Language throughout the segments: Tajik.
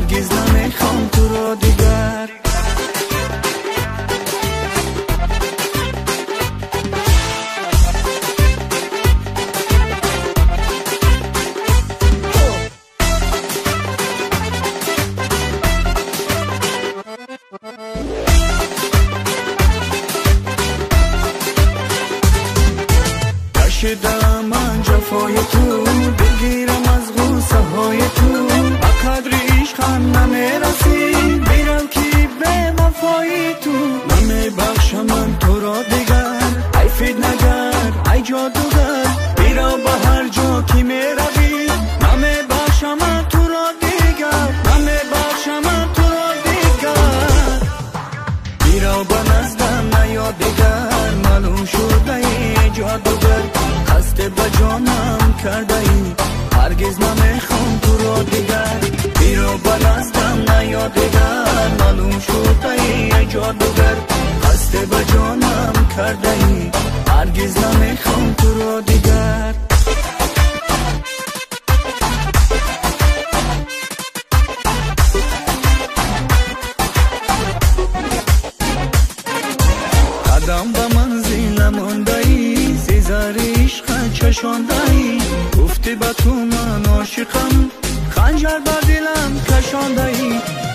ҳаргиз намехоҳам туро дигар. Кашидам ман ҷафои ту, бигирам аз ғуссаҳои ту, ба қадри ишқам намерасӣ, бирав ки бевафои ту. Намебахшам ман туро дигар, ай фитнагар, ай ҷодугар, бирав ба ҳар ҷо ки меравӣ. Намебахшам ман туро дигар, намебахшам ман туро дигар. Бирав ба наздам наё дигар, маълум шудаи ҷодугар, қасд ба ҷонам кардаӣ, ҳаргиз намехоҳам туро дигар. Бирав ба наздам наё дигар, маълум шудаи ҷодугар, қасд ба ҷонам кардаӣ, ҳаргиз намехоҳам туро дигар. Қадам ба манзил намондаӣ, зизари ишқа чашондаӣ, гуфтӣ ба ту ман ошиқам, ханҷар ба дилам кашондаӣ.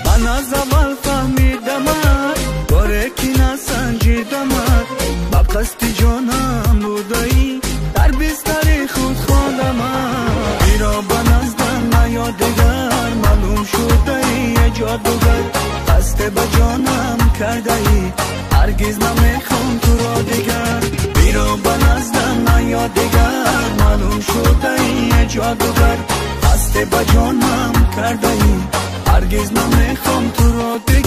Ман аз аввал фаҳмидамат, боре ки насанҷидамат, ба қасди ҷонам будаӣ, дар бистари худ хондамат. Бирав ба наздам наё дигар, маълум шудаи ҷодугар, қасд ба ҷонам кардаӣ, ҳаргиз намехоҳам туро дигар. Бирав ба наздам наё дигар, маълум шудаи ҷодугар, қасд ба ҷонам кардаӣ, ҳаргиз намехоҳам туро дигар.